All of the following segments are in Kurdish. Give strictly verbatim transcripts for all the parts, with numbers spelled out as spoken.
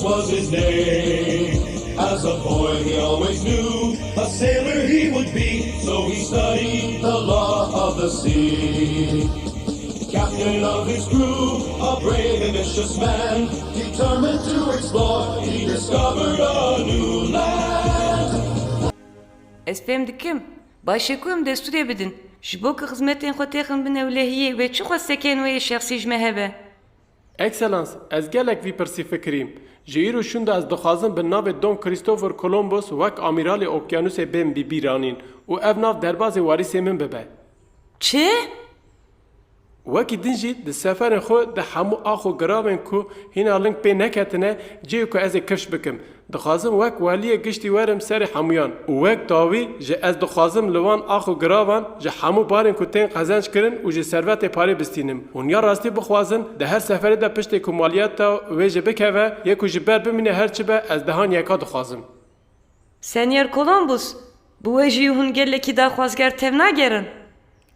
was his name. As a boy, he always knew a sailor he would be, so he studied the law of the sea. Captain of his crew, a brave, ambitious man, determined to explore, he discovered a new land. Ez fêm dikim. Baş e ku em destûrê bidin. Ji bo ku xizmetên xwe têxin bin ewlehiyê, wê çi xwestekên wê yê şexsî ji me hebe? Excellence, ez gelek vî pirsî fikirîm. Ji îro şûn de ez dixwazim bi navê Don Christopher Columbus wek amîralê okyanûsê bêm bîbîranîn û ev nav derbazê warîsê min bibe. Çi? Wekî din jî di seferên xwe de hemû ax û giravên ku hîna ling pê neketine, cihê ku ez ê kifş bikim. Dixwazim wek weliyê giştî werim serê hemûyan û wek dawî jî ez dixwazim li wan ax û giravan ji hemû barên ku tên qezenc kirin û ji servetê parê bistînim. Hûn ya rastî bixwazin, di her seferê de piştê ku maliyeta wê jî bikeve, yê ku ji ber bimîne her çi be, ez dehan yeka dixwazim. Senyor Columbus, bi we jî hûn gelekî daxwazger tevnagerin?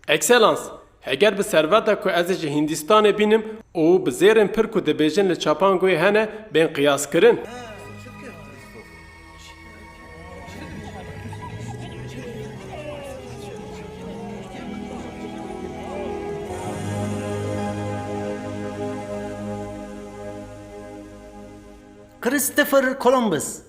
Excellence, heger bi serveta ku ez ê ji Hîndistanê bînim û bi zêrên pir ku dibêjin li Çapangoyê hene, bên qiyaskirin. Christopher Columbus.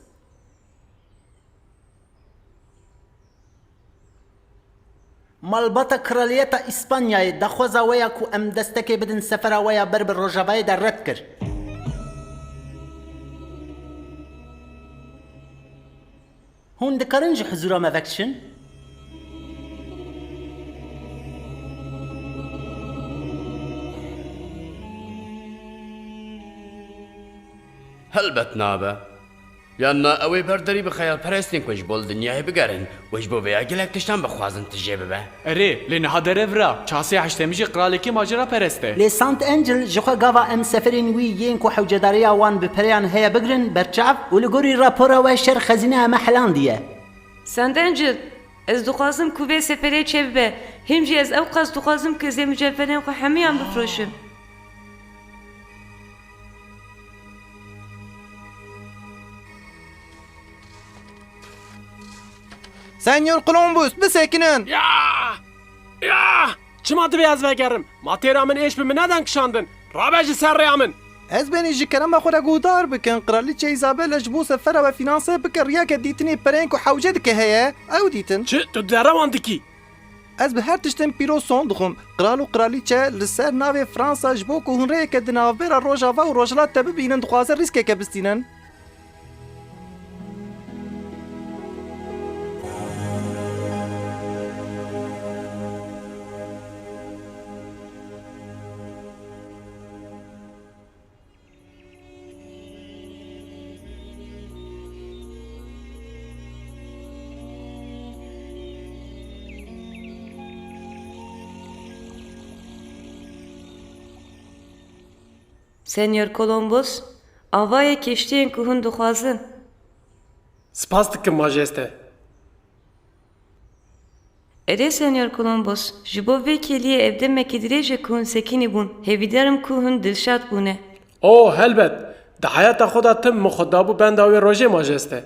Malbata Kraliyeta Îspanyayê daxwaza we ya ku em destekê bidin sefera we ya ber bi Rojavayê de red kir. Hûn dikarin ji huzûra me vekişin? Helbet nabe. Yan na ew ê ber derî bi xeyalperestên ku ji bo li dinyayê bigerin û ji bo vêya gelek tiştan bixwazin tijê bibe. Erê, lê niha derev ra, çasê heştemî jî qiralekî maceraperest e. Lê Sant Angel ji xwe gava em seferên wî yên ku hewcedariya wan bi pereyan heye bigirin berçav û li gorî rapora we şer xezîneya me helandiye. Sant Angel, ez dixwazim ku vê seferê çêbibe. Hîn jî ez ewqas dixwazim ku ez ê mucevherên xwe hemûyan bifroşim. Senyor Columbus, bisekinin! Ya! Ya! Çima divê ez vegerim? Ma têra min êş bi min neden kişandin? Rabe ji ser rêya min! Ez benî ji kerema xwe re guhdar bikin. Kraliçe Isabella ji bo sefera we fînanse bike riyeke dîtinê pereyên ku hewce dike heye. Ew dîtin. Çi? Tu derewan dikî? Ez bi her tiştin pîroz son dixwim. Qral û qralîçe li ser navê Fransa ji bo ku hûn rêyeke di navbera Rojava û Rojhilat de bibînin dixwaze rîskeke bistînin. Senyor Columbus, avayê keştiyên ku hûn dixwazin. Spas dikim, Majeste. Erê, Senyor Columbus, ji bo vê kêliyê ev demekî dirêj e ku hûn sekinî bûn. Hêvîdar im ku hûn dilşad bûne. O, helbet. Di heyata xwe de tim min xwe dabû benda wê rojê, Majeste.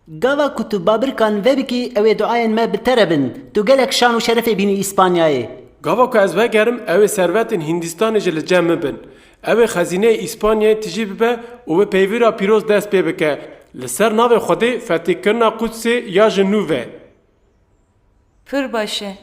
Gava ku tu babirkan vebikî, ew ê duayên me bi te re bin. Tu gelek şan û şerefê bînî Îspanyayê. Gava ku ez vegerim, ew ê servetên Hîndistanê jî li cem min bin. Ew ê xezîneyê Îspanyayê tijî bibe û wê peyvîra pîroz dest pê bike. Li ser navê Xwedê fetihkirina Qudsê ya ji nû ve. Pir baş e.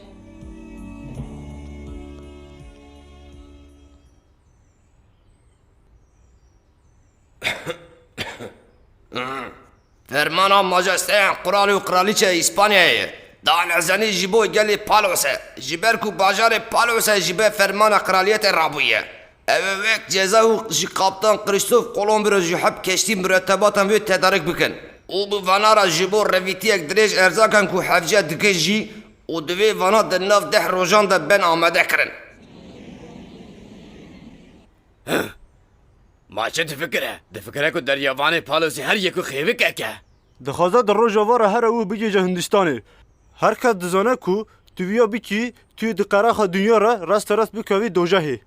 Fermana majesteyan qral û qralîçeya Îspanyayê ye. Danezenî ji bo gelê Palos e. Ji ber ku bajarê Palos e ji ber fermana qraliyetê rabûye. Ew ê wek ceza û ji kaptan Krîstof Kolomb re ji heb keştî muretebatan wê tedarik bikin. Û bi vana re ji bo revîtiyek dirêj erzakan ku hevce dike jî û divê vana di nav deh rojan de bên amade kirin. Ma çi difikire? Difikire ku deryavanê Palosê her yek û xêvikek e. Dixwaze di roja va re here û bigihîje Hindistanê. Her kes dizane ku tu viya bikî, tu yê di qerexa dinya re rasterast bikevî dojehê.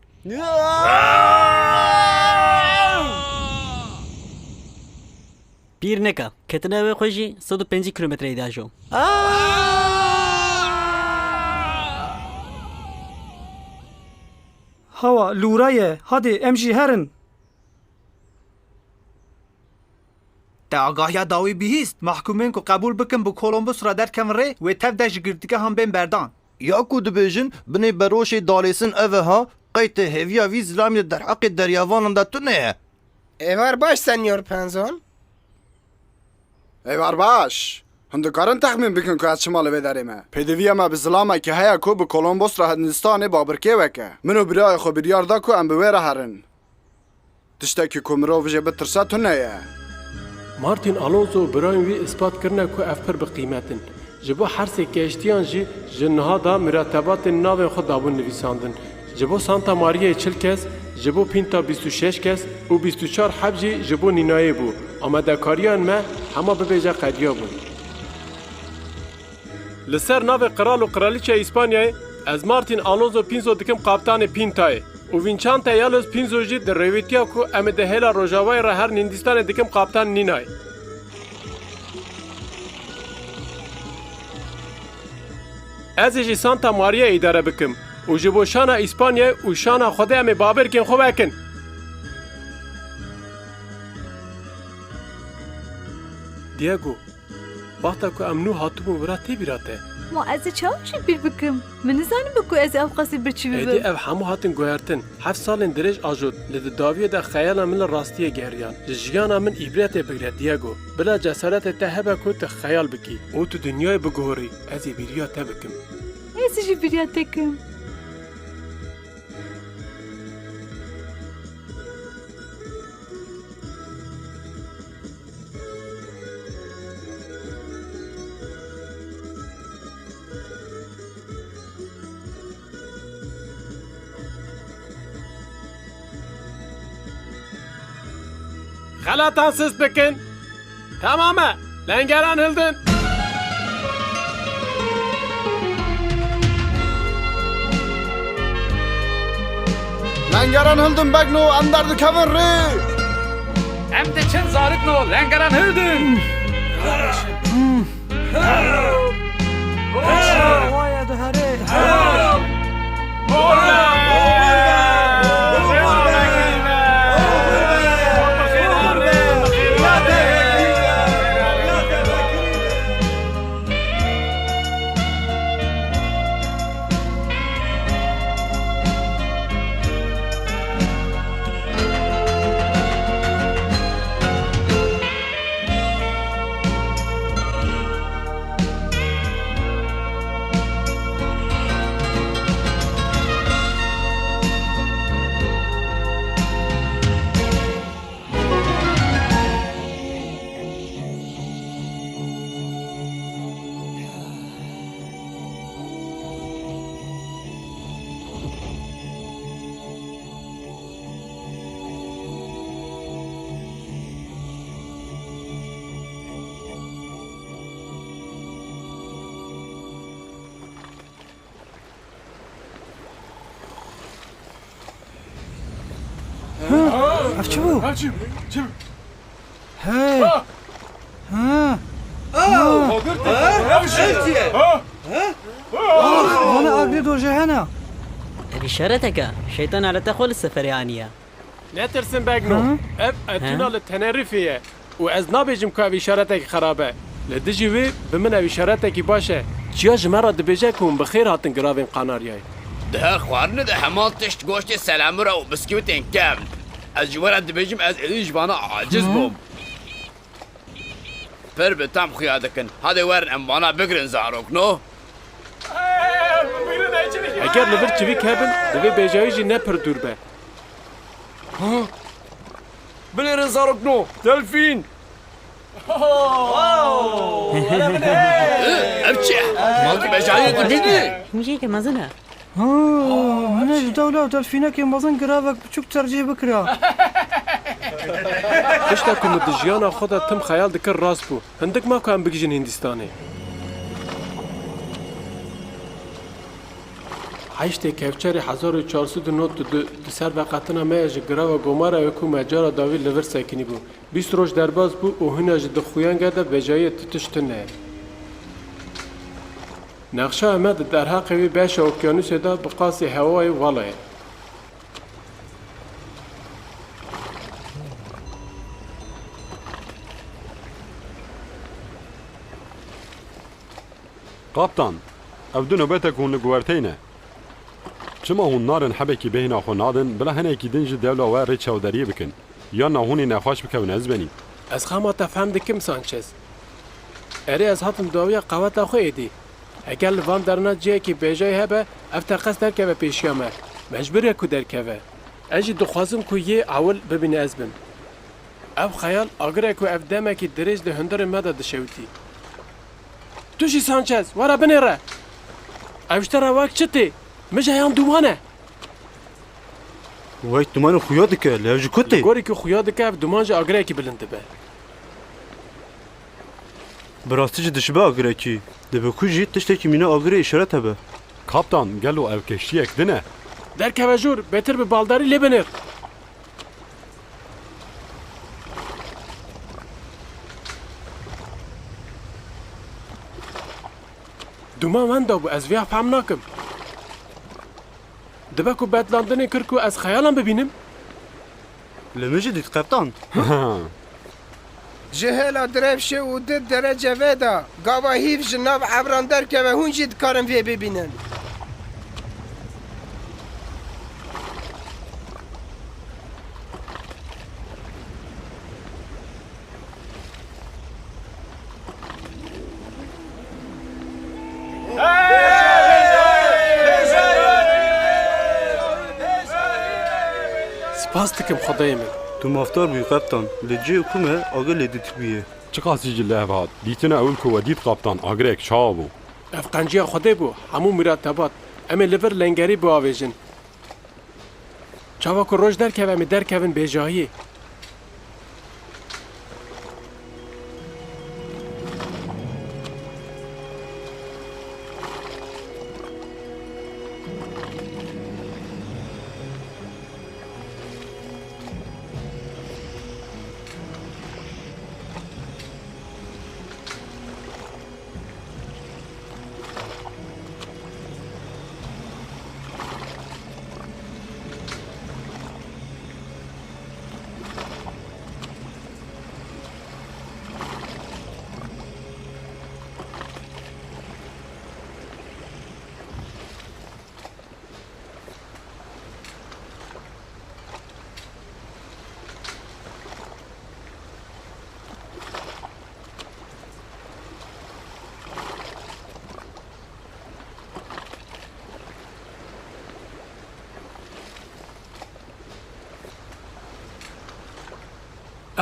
Pîr neka. Ketina wê xwe jî sed û pêncî kilometreyê de ajo. Hawa, lûra ye. Hadê, em jî herin. Te agahiya dawî bihîst? Mahkûmên ku qebûl bikin bi Kolombos re derkevin rê, wê tev de ji girtîgehan bên berdan. Ya ku dibêjin, binê beroşê dalêsin ev e ha, qey te hêviya vî zilamî li derheqê deryavanan de tune ye? Êvar baş, Senyor Penzon. Êvar baş. Hûn dikarin texmîn bikin ku ez çima li vê derê me? Pêdiviya me bi zilamekî heye ku bi Kolombos re Hindistanê babirkê weke. Min û birayê xwe biryar da ku em bi wê re herin. Tiştekî ku mirov jê bitirse tune ye. Martin Alonso û birayên wî ispat kirine ku ev pir bi qîmet in. Ji bo hersê keştiyan jî ji niha de miratebatên navên xwe dabûn nivîsandin. Ji bo Santa Mariayê çil kes, ji bo Pinta bîst û şeş kes û bîst û çar heb jî ji bo Nînayê bû. Amadekariyan me hema bibêje qediya bûn. Li ser navê qral û qralîçeya Îspanyayê, ez Martin Alonso Pinzo dikim kaptanê Pintayê û Vinçante Yalos Pinzo jî di rêwîtiya ku em ê di hêla rojavayê re herin Hîndistanê dikim kaptan Nînayê. Ez ê jî Santa Maria îdare bikim û ji bo şana Îspanyayê û şana Xwedê em ê babirkên xwe vekin. Diego, wexta ku em nû hatibûn wira tê bîra te? Ma ez ê çawa jî bîr bikim? Min nizanibû ku ez ê ewqasî birçî bibim. Êdî ev hemû hatin guhertin. Heft salên dirêj ajot, lê di dawiyê de xeyala min li rastiyê geriyan. Ji jiyana min îbretê bigre, Diego. Bila cesaretê te hebe ku tu xeyal bikî û tu dinyayê biguhorî, ez ê bîriya te bikim. Ez jî bîriya te kim. Xelatan sist bikin. Tamam e. Lengeran hildin. Lengeran hildin Begno, em derdikevin rê. Em diçin Zarikno, lengeran hildin. Waye diherê. Ev çi bû? Ev çi? Çi? Hey! Ha! Ha! Ev çi ye? Ha? Vana agre doje hene. Ev îşareteke. Şeytan alete xwe li seferê aniye. Netirsin Begno. Hı? Ev Etuna Hı? li Tenerifê ye. Û ez nabêjim ku ev îşaretekî xerab e. Li dijî wê bi min ev îşaretekî baş e. Çiya ji me re dibêje ku hûn bi xêr hatin giravên Qanaryayê. Di her xwarinê de heman tişt goştê selemura û biskûtên kevn. Ez ji we re dibêjim ez êdî ji vana aciz Hı? bûm. Pir bi tam xuya dikin. Hadê werin em vana bigirin zarokno. Eger li vir çivîk hebin, divê bêjayî jî ne pir dûr be. Ha? Binêrin zarokno, delfîn! Ev çi ye? Malkî bêjayî dibînî? Himjiyeke mezin e. Ha, hûn ê ji dewla delfînekê mezin giravek biçûk tercîh bikira. Tişta ku min di jiyana xwe de tim xeyal dikir rast bû. Hindik ma ku em bigihîjin Hîndistanê. Heştê Kevçerê hezar û çar sed û nod û du di ser veqetina me ya ji girava Gomara ye ku me cara dawî li vir sekinîbû. Bîst roj derbas bû û hûna jî di xuyange de bêjayiyê tu tişt tune ye. Nexşeya me di derheqê wî beşa okyanûsê de bi qasî hewayê vala ye. Kaptan, ev du nobetek hûn li guherteyê ne. Çima hûn narin hebekî bêhna xwe nadin, bila hinekî din ji dewla we rê çavderiyê bikin? Yan na hûn ê nexweş bikevin ez benî. Ez xema te fehm dikim, Sanchez. Erê, ez hatim dawiya qeweta xwe êdî. Heger li van derna cihekî bêjayî hebe, ev teqez derkeve pêşiya me. Mecbûr e ku derkeve. Ez jî dixwazim ku yê ewil bibîne ez bim. Ev xeyal agirek ku ev demekî dirêj di hundirê me de dişewitî. Tu jî, Sanchez, were binêre. Ev ji te re wek çi tê? Mije yan duman e? Wey, dumanê xuya dike, lê ev ji ku tê? Li gorî ku xuya dike, ev duman ji agirekî bilind dibe. Bi rastî jî dişibe agirekî. Dibe ku jî tiştekî mîna agirê îşaret hebe. Kaptan, gelo ev keştiyek din e? Derkeve jûr, bêtir bi baldarî lê binêr. Duman wenda bû, ez vêya fehm nakim. Dibe ku betlandinê kir ku ez xeyalan bibînim. Li min jî dît, qeptan. Ji hêla direvşê û di derece vê de gava hîv ji nav ebran derkeve, hûn jî dikarin vê bibînin. Spas dikim Xwedayê min. Tu mafdar bûyî qeptan. Li cihê ku me agir lê dîtibûye. Çiqasî jî lehv hat. Dîtina ewil ku we dît qeptan, agirek çawa bû? Ev qenciya Xwedê bû. Hemû miratebat. Em ê li vir lengerî biavêjin. Çawa ku roj derkeve, em ê derkevin bêjahiyê.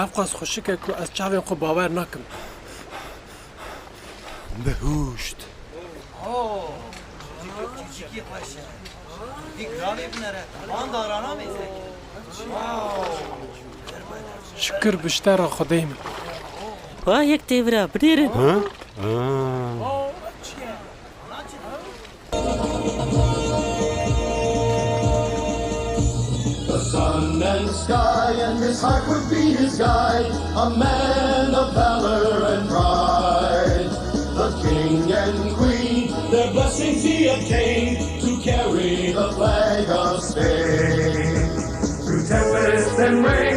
Ev qas xweşik e ku ez çavên xwe bawer nakim. Bihuşt. Oh, çikî xweş e. Dîk ravê binere. Van darana mêze. Şikir bi ji te re Xwedê min. Wa yek têvira binêrin. Ha? Ah. The sun and sky and his heart would be his guide, a man of valor and pride. The king and queen, their blessings he obtained to carry the flag of Spain. Through tempest and rain,